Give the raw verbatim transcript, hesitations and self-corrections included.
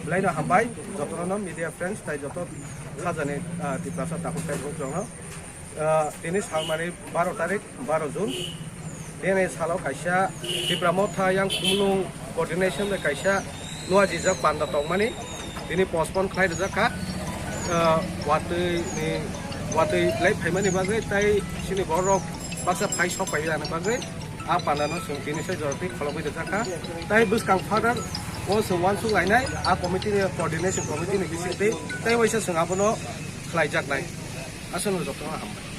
Belai no hambai jotono media friends tai joto khajani, ah, Tiprasa takhuk tai buk rokno. Ah, tini salmani baro tarik, baro June. Tini salo kaisa Tipra Motha yang Khumulwng coordination bai kaisa nua jijak panda tongmani tini postpone khlai rijak kha. Ah, watwi ni, watwi lai phaimani bagwi tai chini borok baksa phai sok pai rani bagwi a panda no chwng tini se jora twi kholobwi rijak kha. Tai bwskang further o chwng uansuk lainai a committee ni, coordination committee ni bisingtwi tai waisa chwng abono khlaijaknai. Aswkno jotono hambai.